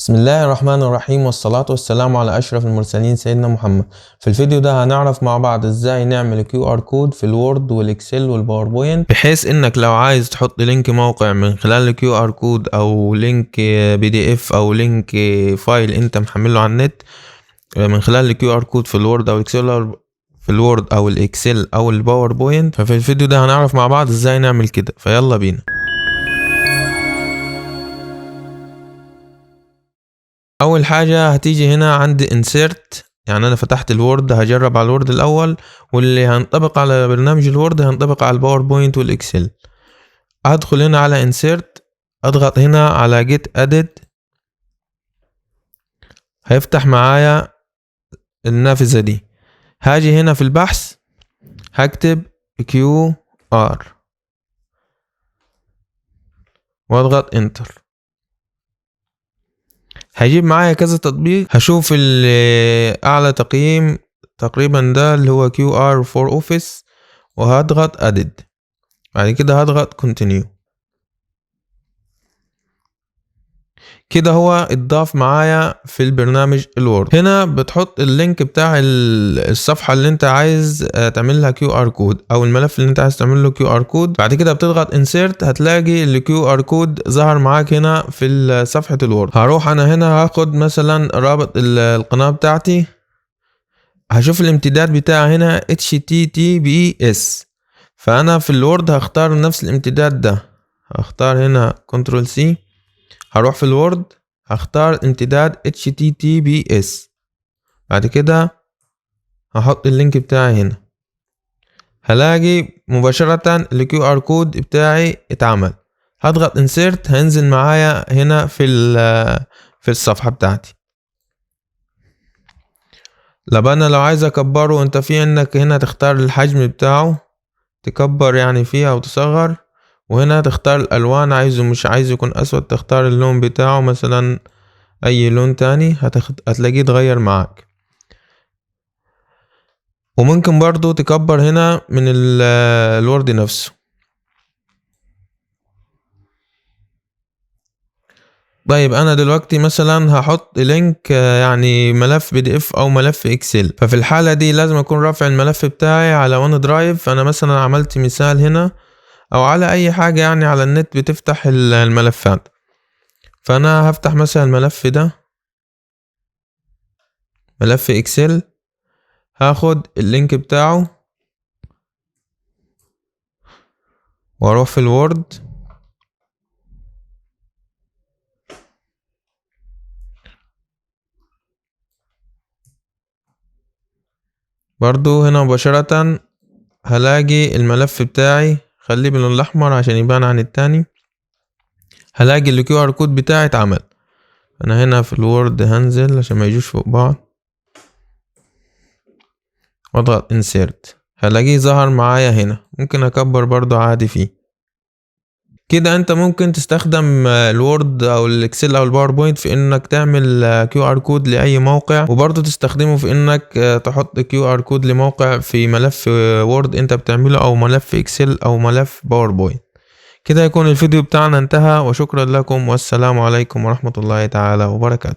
بسم الله الرحمن الرحيم، والصلاة والسلام على أشرف المرسلين سيدنا محمد. في الفيديو ده هنعرف مع بعض ازاي نعمل QR code في ال Word وال Excel وال PowerPoint، بحيث انك لو عايز تحط link موقع من خلال ال QR code او link PDF او link file انت محمله على النت من خلال ال QR code في ال Word او ال Excel في ال Word او ال Excel او ال PowerPoint. ففي الفيديو ده هنعرف مع بعض ازاي نعمل كده، فيلا بينا. اول حاجة هتيجي هنا عند insert، يعني انا فتحت ال Word، هجرب على ال Word الاول، واللي هينطبق على برنامج ال Word هينطبق على ال PowerPoint وال Excel. هدخل هنا على insert، اضغط هنا على get added، هيفتح معايا النافذة دي. هاجي هنا في البحث هكتب QR واضغط enter، هيجيب معايا كذا تطبيق. هشوف اللي اعلى تقييم تقريبا ده اللي هو QR for Office، وهضغط add. بعد كده هضغط continue. كده هو اتضاف معايا في البرنامج ال Word. هنا بتحط ال link بتاع الصفحة اللي انت عايز تعمل لها QR code او الملف اللي انت عايز تعمل له QR code. بعد كده بتضغط insert، هتلاقي ال QR code ظهر معاك هنا في صفحة ال Word. هروح انا هنا هاخد مثلا رابط القناة بتاعتي، هشوف الامتداد بتاعي هنا HTTPS، فانا في ال Word هختار نفس الامتداد ده، هختار هنا control C، هروح في ال Word هختار امتداد HTTPS، بعد كده هحط ال link بتاعي هنا، هلاقي مباشرة ال QR code بتاعي اتعمل. هضغط insert، هينزل معايا هنا في الصفحة بتاعتي. طب انا لو عايز اكبره، انت في انك هنا تختار الحجم بتاعه، تكبر يعني فيه او تصغر، وهنا تختار الالوان، عايزه مش عايزه يكون اسود تختار اللون بتاعه مثلا اي لون تاني، هتلاقيه اتغير معاك. وممكن برضو تكبر هنا من ال Word نفسه. طيب انا دلوقتي مثلا هحط link، يعني ملف PDF او ملف Excel، ففي الحالة دي لازم اكون رافع الملف بتاعي على OneDrive. فانا مثلا عملت مثال هنا او على اي حاجة يعني على النت بتفتح الملفات، فانا هفتح مثلا الملف ده، ملف Excel، هاخد ال link بتاعه واروح في ال Word، برضو هنا مباشرة هلاقي الملف بتاعي، خليه باللون الاحمر عشان يبان عن التاني. هلاقي ال QR code بتاعي اتعمل. انا هنا في ال Word هنزل عشان ما يجوش فوق بعض، واضغط insert، هلاقيه ظهر معايا هنا. ممكن اكبر برضو عادي فيه. كده انت ممكن تستخدم ال Word او ال Excel او ال PowerPoint في انك تعمل QR code لاي موقع، وبرضو تستخدمه في انك تحط QR code لموقع في ملف Word انت بتعمله او ملف Excel او ملف PowerPoint. كده يكون الفيديو بتاعنا انتهى، وشكرا لكم، والسلام عليكم ورحمة الله تعالى وبركاته.